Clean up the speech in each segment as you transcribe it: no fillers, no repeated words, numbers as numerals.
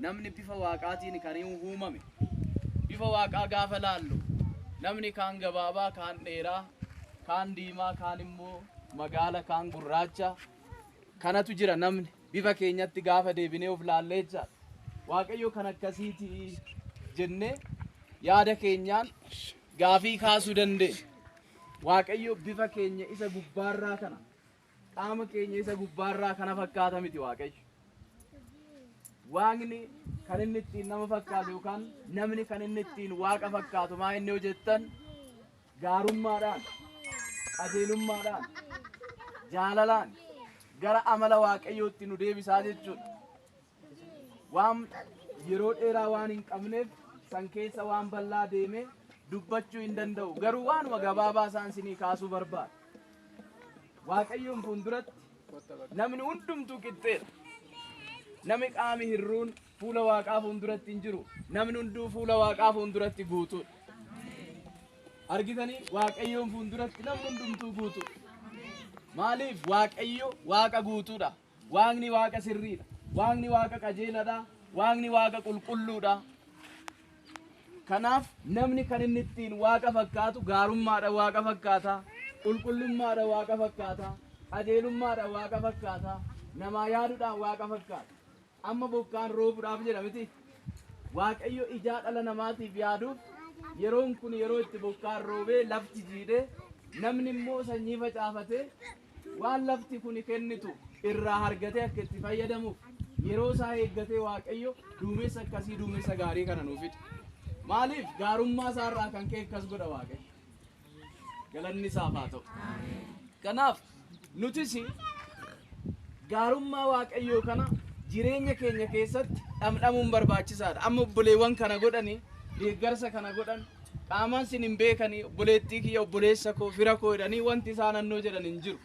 Namni bifa waaqaatiin kan uumame. Bifa waaqaa gaafa laallu namni kaan gabaabaa, kaan dheeraa, kaan diimaa, kaan immoo magaala, kaan gurraacha. Kanatu jira namni bifa keenyatti gaafa deebinee of laallee jechaadha. Waaqayyo kan akkasiiti jennee yaada keenyaan gaafii kaasuu dandeenya. Waaqayyo bifa keenya isa gubbaarraa kana, qaama keenya isa gubbaarraa kana fakkaata miti Waaqayyo. Waaqni kan inni ittiin nama fakkaatu yookaan namni kan inni ittiin waaqa fakkaatu maa inni hojjettan gaarummaadhaan, qajeelummaadhaan, jaalalaan gara amala Waaqayyootti nu deebisaa jechuudha. Waan yeroo dheeraa waan hin qabneef san keessa waan bal'aa deemee dubbachuu hin danda'u. Garuu waanuma gabaabaa isaan sinii kaasuu barbaada. Waaqayyoon fuulduratti namni hundumtuu qixxeedha. Namni qaami hirruun fuula waaqaa fuulduratti hin jiru. Namni hunduu fuula waaqaa fuulduratti guutuudha. Argitanii, Waaqayyoon fuulduratti namni hundumtuu guutuudha. Maaliif? Waaqayyo waaqa guutuudha. Waaqni waaqa sirriidha. Waaqni waaqa qajeeladha. Waaqni waaqa qulqulluudha. Kanaaf namni kan inni ittiin waaqa fakkaatu gaarummaadha waaqa fakkaata, qulqullummaadha waaqa fakkaata, qajeelummaadha waaqa fakkaata, namaa yaaduudhaan waaqa fakkaata. Amma bokkaan roobuudhaaf jedha miti. Waaqayyo ijaa dhala namaatiif yaaduuf yeroon kun yeroo itti bokkaan roobee lafti jiidhee namni immoo sanyii facaafatee waan lafti kun kennitu irraa argatee akka itti fayyadamuuf yeroo isaa eeggatee Waaqayyo duumessa akkasii, duumessa gaarii kana nuuf fide. Maaliif? Gaarummaa isaarraa kan ka'e akkas godha Waaqayyo. Galanni isaaf haa ta'u. Kanaaf nutis gaarummaa Waaqayyoo kana jireenya keenya keessatti dhamdhamuun barbaachisaadha. Amma obboleewwan kana godhanii, deeggarsa kana godhan, qaamaan sin hin beekanii, obboleettii kiyya, obboleessa koo, fira koo jedhanii wanti isaan annoo jedhan hin jiru.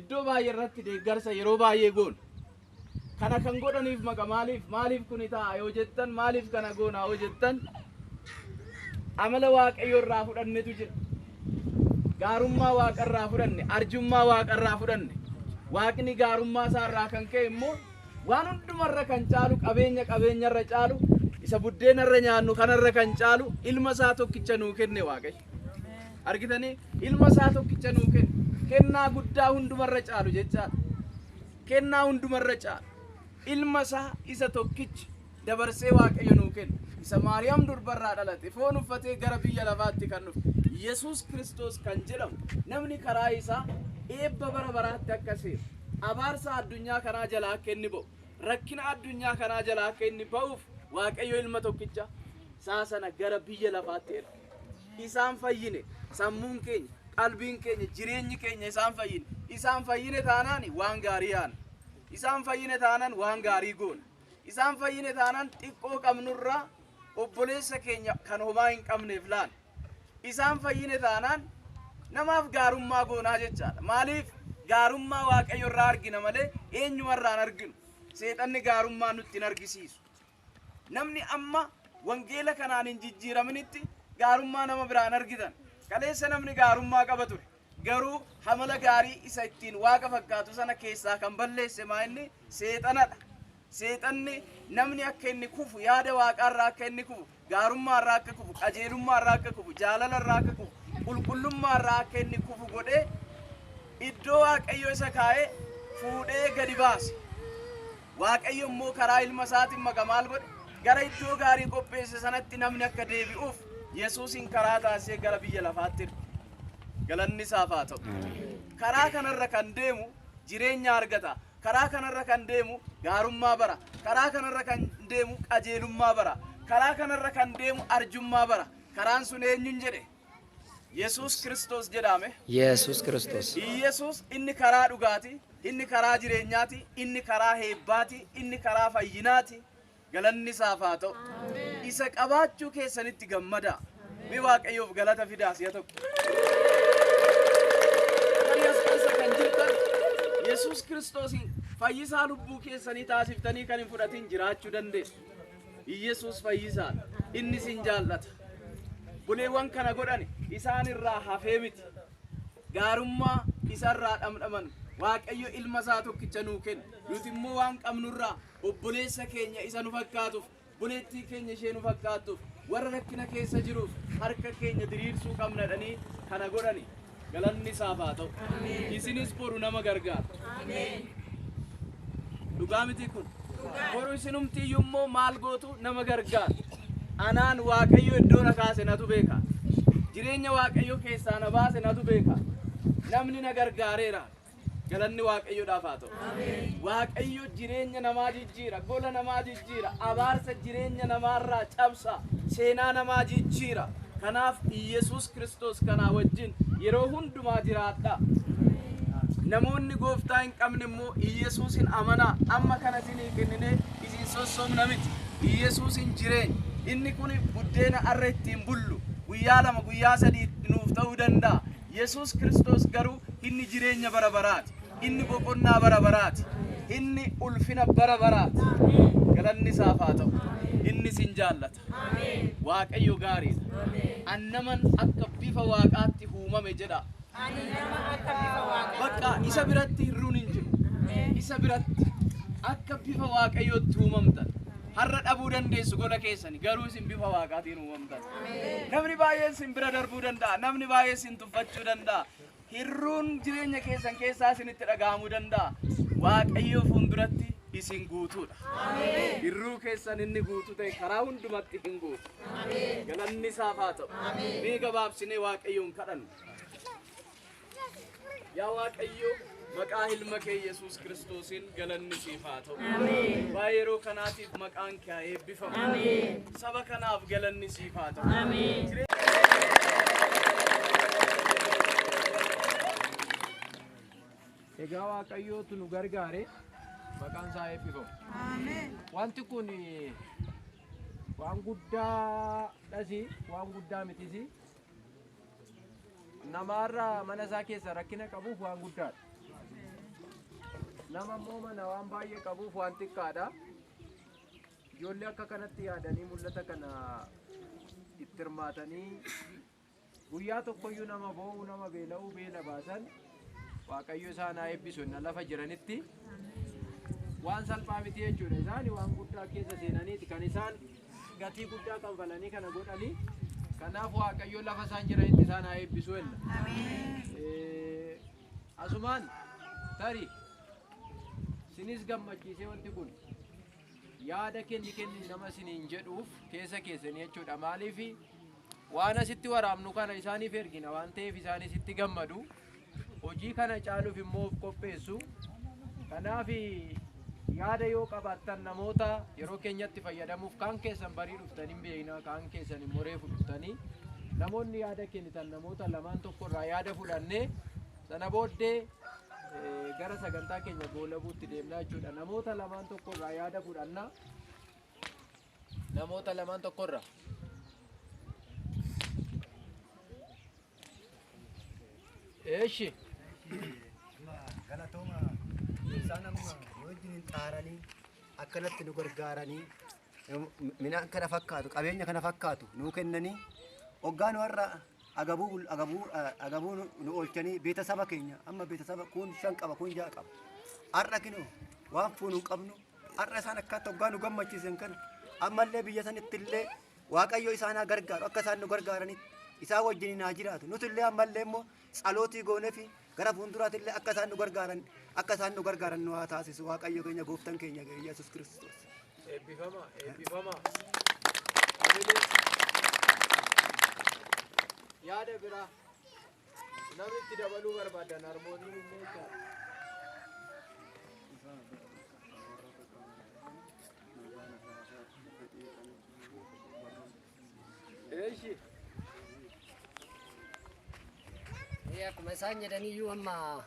Iddoo baay'ee irratti deeggarsa yeroo baay'ee goona. Kana kan godhaniif maqa maaliif? Maaliif kuni ta'a yoo jettan, maaliif kana goona yoo jettan, amala Waaqayyo irraa fudhannetu jira. Gaarummaa Waaqarraa fudhanne, arjummaa Waaqarraa fudhanne. Waaqni gaarummaa isaarraa kan ka'e immoo waan hundumarra kan caalu, qabeenya qabeenyarra caalu, isa buddeenarra nyaannu kanarra kan caalu ilma isaa tokkicha nuu kenne Waaqayyo. Argitanii, ilma isaa tokkicha nuu kenne. Kennaa guddaa hundumarra caalu jechaadha. Kennaa hundumarra caalu. Ilma isaa isa tokkicha dabarsee Waaqayyo nuu kenne. Isa Maariyaam durbarraa dhalate, foon uffatee gara biyya lafaatti kan dhufe. Yesuus Kiristoos kan jedhamu namni karaa isaa eebba bara baraatti akka seenu, abaarsa addunyaa kanaa jalaa akka inni ba'u, rakkina addunyaa kanaa jalaa akka inni ba'uuf Waaqayyo ilma tokkicha isaa sana gara biyya lafaatti erge. Isaan fayyine sammuun keenya, qalbiin keenya, jireenyi keenya isaan fayyine. Isaan fayyine taanaan waan gaarii yaana. Isaan fayyine taanaan waan gaarii goona. Isaan fayyine taanaan xiqqoo qabnurraa obboleessa keenya kan homaa hin qabneef laana. Isaan fayyine taanaan namaaf gaarummaa goonaa jechaadha. Maaliif? Gaarummaa Waaqayyo irraa argina malee eenyumarraa hin arginu. Seexanni gaarummaa nutti hin argisiisu. Namni amma wangeela kanaan hin jijjiiraminitti gaarummaa nama biraan argitan. Kaleessa namni gaarummaa qaba ture. Garuu amala gaarii isa ittiin waaqa fakkaatu sana keessaa kan balleesse maa inni seexanadha. Seexanni namni akka inni kufu, yaada waaqaarraa akka inni kufu, gaarummaarraa akka kufu, qajeelummaarraa akka kufu, jaalalarraa akka kufu, qulqullummaarraa akka inni kufu godhee iddoo Waaqayyo isa kaa'ee fuudhee gadi baase. Waaqayyo immoo karaa ilma isaatiin maqa maal godhe? Gara iddoo gaarii qopheesse sanatti namni akka deebi'uuf Yesuusin karaa taasisee gara biyya lafaatti erge. Galanni isaaf haa ta'u. Karaa kanarra kan deemu jireenya argata. Karaa kanarra kan deemu gaarummaa bara. Karaa kanarra kan deemu qajeelummaa bara. Karaa kanarra kan deemu arjummaa bara. Karaan sun eenyuun jedhe? Yesuus Kiristoos jedhame. Yesuus Kiristoos. Yesuus inni karaa dhugaati, inni karaa jireenyaati, inni karaa eebbaati, inni karaa fayyinaati. Galanni isaaf haa ta'u. Isa qabaachuu keessanitti gammadaa. Mee Waaqayyoof galata fidaa si'a tokko. Tarii as keessa kan jirtan Yesuus Kiristoosiin fayyisaa lubbuu keessanii taasiftanii kan hin fudhatin jiraachuu dandeessu. Yesuus fayyisaadha. Inni isin jaallata. Buleewwan kana godhan isaan irraa hafee miti. Gaarummaa isarraa dhamdhaman. Waaqayyo ilma isaa tokkicha nuu kenne. Nuti immoo waan qabnurraa obboleessa keenya isa nu fakkaatuuf, obboleettii keenya ishee nu fakkaattuuf, warra rakkina keessa jiruuf harka keenya diriirsuu qabna jedhanii kana godhani. Galanni isaaf haa ta'u. Isinis boru nama gargaartu. Dhugaa miti kun. Boru isinumti iyyuu immoo maal gootu nama gargaartu. Anaan Waaqayyo iddoo na kaase natu beeka. Jireenya Waaqayyo keessaa na baase natu beeka. Namni na gargaareera. Galanni Waaqayyoodhaaf haa ta'u. Waaqayyo jireenya namaa jijjiira, gola namaa jijjiira, abaarsa jireenya namaarraa cabsa, seenaa namaa jijjiira. Kanaaf Iyyasuus Kiristoos kanaa wajjin yeroo hundumaa jiraadha. Namoonni gooftaa hin qabne immoo Iyyasuusin amanaa. Amma kana isinii kenninee isin sossobna miti. Iyyasuusin jireenya. Inni kun buddeena arra ittiin bullu guyyaa 2 guyyaa 3 nuuf ta'uu danda'a. Yesuus Kiristoos garuu inni jireenya bara baraati. Inni boqonnaa bara baraati. Inni ulfina bara baraati. Galanni isaaf haa ta'u. Inni isin jaallata. Waaqayyo gaariidha. An naman akka bifa Waaqaatti uumame jedha. Bakka isa biratti hirruun hin jiru. Isa biratti akka bifa Waaqayyootti uumamtan. Har'a dhabuu dandeessu gola keessani, garuu isin bifa Waaqaatiin uumamtan. Namni baay'een isin bira darbuu danda'a. Namni baay'een isin tuffachuu danda'a. Hirruun jireenya keessan keessaa isinitti dhaga'amuu danda'a. Waaqayyo fuulduratti isin guutuudha. Hirruu keessan inni guutuu ta'e karaa hundumatti hin guutu. Galanni isaaf haa ta'u. Mee gabaabsinee Waaqayyoon kadhanna. Yaa Waaqayyo, maqaa ilma kee Yesuus Kiristoosiin galanni siif haa ta'u. Waa'ee yeroo kanaatiif maqaan kee haa eebbifamu. Saba kanaaf galanni siif haa ta'u. Egaa Waaqayyootu nu gargaare, maqaan isaa eebbifamu. Wanti kun waan guddaadhas, waan guddaa mitis. Namaarraa mana isaa keessa rakkina qabuuf waan guddaadha. Nama immoo mana waan baay'ee qabuuf waan xiqqaadha. Ijoollee akka kanatti yaadanii mul'ata kana itti hirmaatanii guyyaa tokkoyyuu nama boo'u, nama beela'uu beela baasan, Waaqayyo isaan haa eebbisu. Inna lafa jiranitti waan salphaa miti jechuudha. Isaan waan guddaa keessa seenaniiti kan isaan gatii guddaa kanfalanii kana godhanii. Kanaaf Waaqayyo lafa isaan jiranitti isaan haa eebbisu jenna. Asumaan tarii sinis gammachiisee wanti kun yaada kenni kenni nama isiniin jedhuuf keessa keessanii jechuudha. Maaliif waan asitti waraabnu kana isaaniif ergina waan ta'eef isaanis itti gammadu. Hojii kana caaluuf immoo of qopheessu. Kanaaf yaada yoo qabaattan namoota yeroo keenyatti fayyadamuuf, kaan keessan barii dhuftanii hin beekna, kaan keessan immoo reefu dhuftanii, namoonni yaada kennitan namoota lamaan tokko irraa yaada fudhannee sana booddee gara sagantaa keenya goolabuutti deemnaa jechuudha. Namoota lamaan tokko irraa yaada fudhanna. Namoota lamaan tokko irraa. Eeshi. Galatooma, isaan amma nu wajjin xaaranii akkanatti nu gargaaranii midhaan kana fakkaatu, qabeenya kana fakkaatu nuu kennanii, hoggaa nu har'a agabuu agabuu agabuu nu oolchanii, beetasaba keenya amma beetasaba kun 5 qaba, kun 6 qaba. Har'a kinoo waan fuunu hin qabnu. Har'a isaan akkatti hoggaa nu gammachiisan kana ammallee biyya sanitti illee Waaqayyo isaan haa gargaaru, akka isaan nu gargaaranitti isaan wajjin haa jiraatu. Nuti illee ammallee immoo tsalootii goonee fi gara fuulduraatti illee akka isaan nu gargaaran, akka isaan nu gargaaran nu haa taasisu Waaqayyo keenya, gooftan keenya Yesuus Kiristoos. Eebbifama, eebbifama. Amilee. Yaada biraa namni itti dabaluu barbaadan, harmootiin illee jechaadha. Eeshi. Akkuma isaan jedhaniyyuu, amma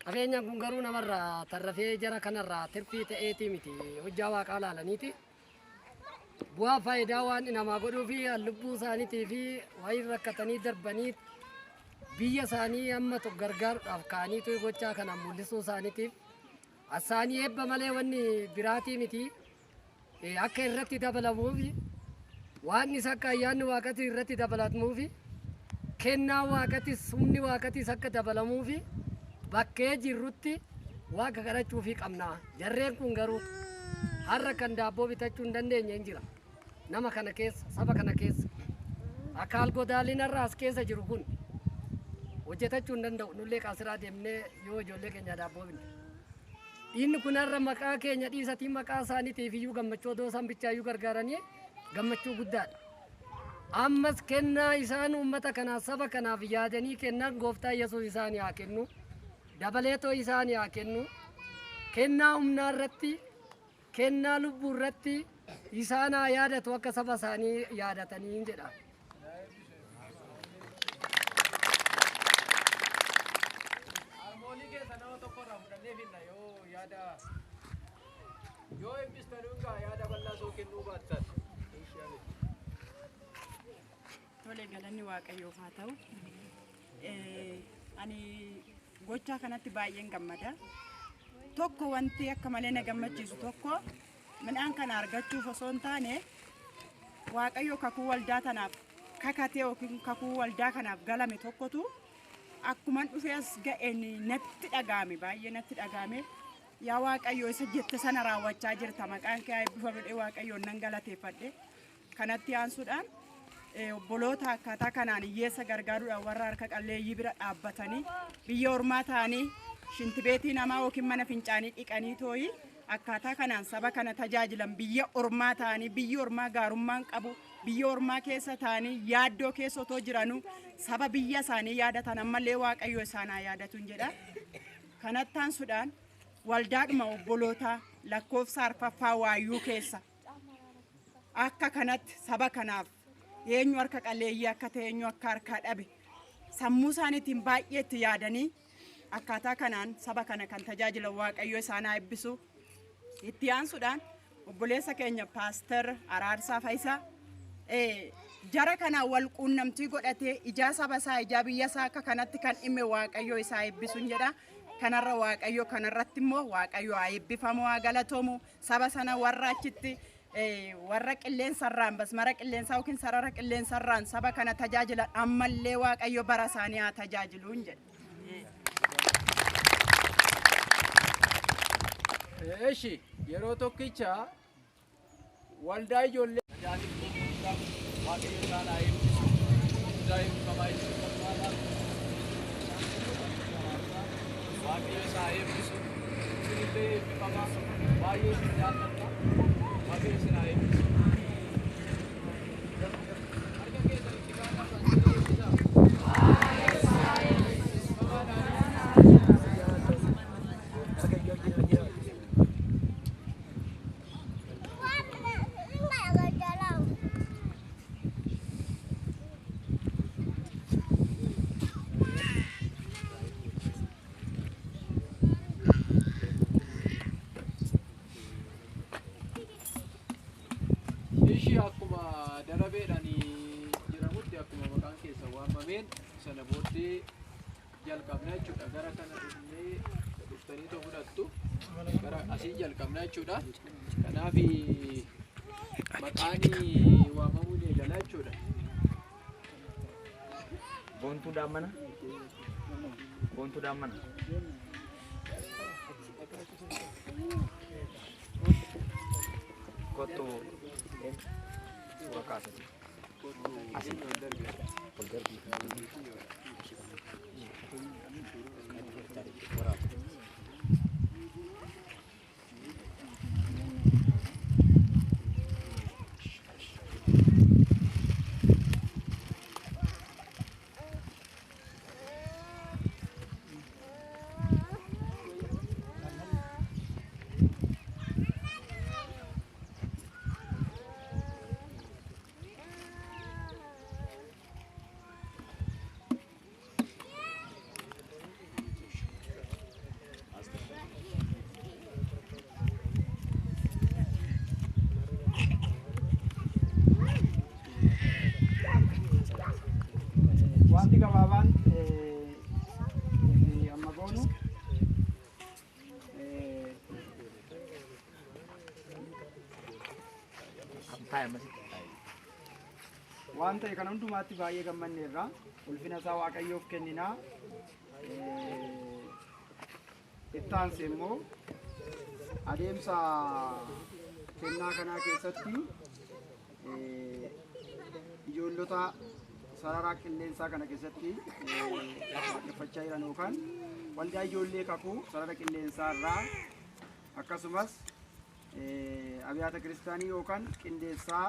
qabeenyaan kun garuu namarraa tarrafee jara kanarraa tirfii ta'eetii miti, hojjaa Waaqaa laalaniiti. Bu'aa faayidaa waan namaa godhuu fi lubbuu isaaniitii fi waa'ee rakkatanii darbanii biyya isaanii amma tokko gargaaruudhaaf ka'aniitu gochaa kana mul'isuu isaaniitiif asaanii eebba malee wanni biraatii miti. Akka irratti dabalamuuf, waan isa akka ayyaanni Waaqati irratti dabalamuuf, kennaa Waaqatis, humni Waaqatis akka dabalamuuf Bakkee jirrutti waaqa kadhachuufii qabna. Jarreen kun garuu har'a kan daabboo bitachuu hin dandeenye hin jira. Nama kana keessa, saba kana keessa. Akaal godaalin har'a as keessa jiru kun hojjetachuu hin danda'u. Nullee qaasiraa deemnee yoo ijoollee keenya daabboo binne. Inni kun har'a maqaa keenya dhiisatii maqaa isaaniitiif iyyuu gammachuu odoo isaan bichaayyuu gargaaranii gammachuu guddaadha. Ammas kennaa isaan uummata kanaaf saba kanaaf yaadanii kennan gooftaa Yesuus isaanii haa kennu. Dabaleetoo isaanii haa kennu. Kennaa humnaa irratti, kennaa lubbuu irratti isaan haa yaadatu akka saba isaanii yaadatanii jedha. Harmoolii keessa nama tokko irraa fudhannee finna yoo yaada yoo eebbistan hundaa yaada bal'aa soo kennuu baattan. Tole galanni Waaqayyoof haa ta'u. Ani gochaa kanatti baay'een gammada. Tokko wanti akka malee na gammachiisu tokko midhaan kana argachuuf osoo hin taane Waaqayyo kakuu waldaa tanaaf kakatee yookiin kakuu waldaa kanaaf galame tokkotu akkuman dhufee as ga'een natti dhaga'ame baay'ee natti dhaga'ame. Yaa Waaqayyo isa jette sana raawwachaa jirta maqaan kee haa eebbifamu jedhee Waaqayyoon nan galateeffadhe. Kanatti aansuudhaan obboloota akkaataa kanaan hiyyeessa gargaaruudhaan warra harka qalleeyyii bira dhaabbatanii biyya ormaa ta'anii shintibeetii namaa yookiin mana fincaanii dhiqanii tooyi akkaataa kanaan saba kana tajaajilan biyya ormaa ta'anii biyya ormaa gaarummaan qabu biyya ormaa keessa ta'anii yaaddoo keessa otoo jiranuu saba biyya isaanii yaadatan ammallee Waaqayyo isaan haa yaadatuun jedha. Kanatti aansuudhaan waldaadhuma obbolootaa lakkoofsa arfaffaa waayyuu keessa akka kanatti saba kanaaf eenyu harka qalleeyyii akka ta'e eenyu akka harkaa dhabe sammuu isaaniitiin baay'ee itti yaadanii akkaataa kanaan saba kana kan tajaajilan Waaqayyo isaan haa eebbisu. Itti aansuudhaan obboleessa keenya Paaster Araarsaa Fayisaa jara kanaan wal quunnamtii godhatee ijaa saba isaa ijaa biyya isaa akka kanatti kan dhimme Waaqayyo isaa eebbisuun jedha. Kanarra Waaqayyo kanarratti immoo Waaqayyo haa eebbifamu haa galatoomu saba sana warra achitti warra qilleensarraan basmara qilleensaa yookiin sarara qilleensarraan saba kana tajaajilan ammallee Waaqayyo bara isaanii haa tajaajiluun jedha. Eeshi yeroo tokkicha waldaa ijoollee Tajaajiltoota Waaqayyo isaan haa eebbisu. Guddaa eebbifamaa jechuun barbaada. Waaqayyo isaa haa eebbisu. Isinillee eebbifamaa. Baay'ee isin jaalladha. Waaqayyo isin haa eebbisu. Harka keessan itti kaasaa kan isin eebbisaa. Ishii akkuma darabeedhaan jedhamutti akkuma maqaan keessa waamameen sana booddee jalqabna jechuudha. Gara kana dhufnee dhuftanii too fudhattu gara asii jalqabna jechuudha. Kanaaf maqaan waamamuun eegala jechuudha. Boontuu Daammana. Boontuu Daammana. Kottu suura kaasati. Asii. Ol darbii. Wanti gabaabaan amma goonu waan ta'e kana hundumaatti baay'ee gammanneerra. Ulfina isaa Waaqayyoof kenninaa. Itti aansee immoo adeemsa kennaa kanaa keessatti ijoollota sarara qilleensaa kana keessatti waaqeffachaa jiran yookaan waldaa ijoollee kakuu sarara qilleensaa irraa akkasumas abiyaata kiristaanii yookaan qindeessaa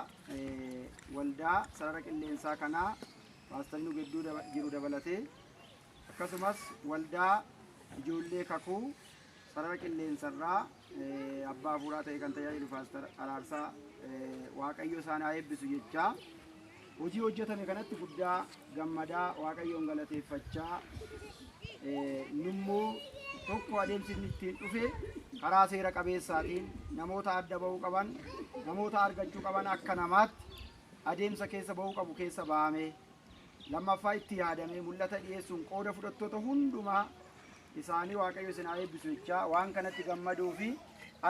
waldaa sarara qilleensaa kanaa paasterii nu gidduu jiru dabalatee akkasumas waldaa ijoollee kakuu sarara qilleensarraa abbaa hafuuraa ta'e kan tajaajilu paaster Araarsaa Waaqayyo isaan haa eebbisu jechaa hojii hojjetame kanatti guddaa gammadaa Waaqayyoon galateeffachaa nummoo tokko adeemsi inni ittiin dhufe karaa seera qabeessaatiin namoota adda ba'uu qaban namoota argachuu qaban akka namaatti adeemsa keessa ba'uu qabu keessa ba'ame lammaffaa itti yaadamee mul'ata dhiyeessuun qooda fudhattoota hundumaa isaanii Waaqayyo isin haa eebbisu jechaa waan kanatti gammaduu fi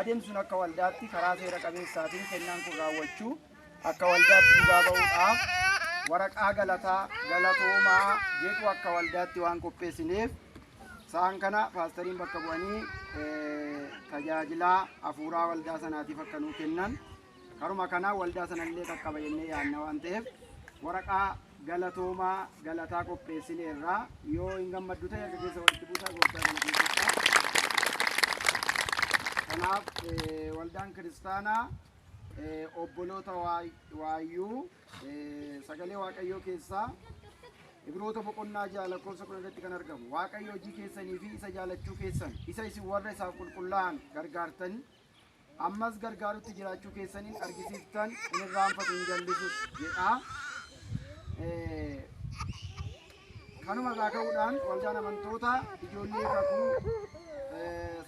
adeemsuun akka waldaatti karaa seera qabeessaatiin kennaan kun raawwachuu akka waldaatti dhugaa ba'uudhaaf waraqaa galataa galatoomaa jedhu akka waldaatti waan qopheessineef isaan kana paastariin bakka bu'anii tajaajilaa hafuuraa waldaa sanaatiif akka nuu kennan karuma kanaa waldaa sanallee qaqqaba jennee yaadna waan ta'eef waraqaa galatoomaa galataa qopheessineerraa yoo hin gammaddu ta'e akka keessa walitti buusaa gooftaa kana keessatti. Kanaaf waldaan kiristaanaa obboloota waayyuu sagalee Waaqayyoo keessaa Ibroota boqonnaa 6 lakkoofsa 10 irratti kan argamu Waaqayyo hojii keessanii fi isa jaalachuu keessan isa isin warra isaaf qulqullaa'an gargaartan ammas gargaarutti jiraachuu keessaniin argisiiftan hin irraanfatu hin jallisus jedha. Kanuma irraa ka'uudhaan waldaan amantoota ijoollee kakuu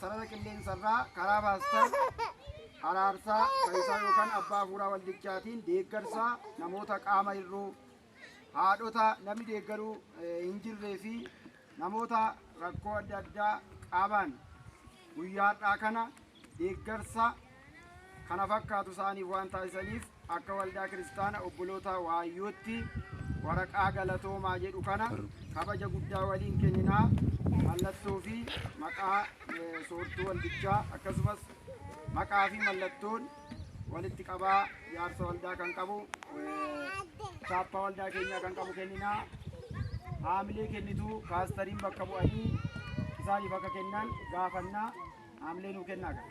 sarara qilleensarraa karaa paastar Araarsaa Fayyisaa yookaan abbaa hafuuraa waldichaatiin deeggarsa namoota qaama hir'uu haadhota namni deeggaruu hin jirree fi namoota rakkoo adda addaa qaban guyyaa har'aa kana deeggarsa kana fakkaatu isaaniif waan taasisaniif akka waldaa kiristaana obboloota waayyootti waraqaa galatoomaa jedhu kana kabaja guddaa waliin kenninaa mallattoo fi maqaa soortuu waldichaa akkasumas maqaa fi mallattoon walitti qabaa jaarsa waldaa kan qabu chaappaa waldaa keenyaa kan qabu kenninaa haamilee kennituu paastariin bakka bu'anii isaaniif akka kennan gaafannaa haamilee nuu kennaa kan.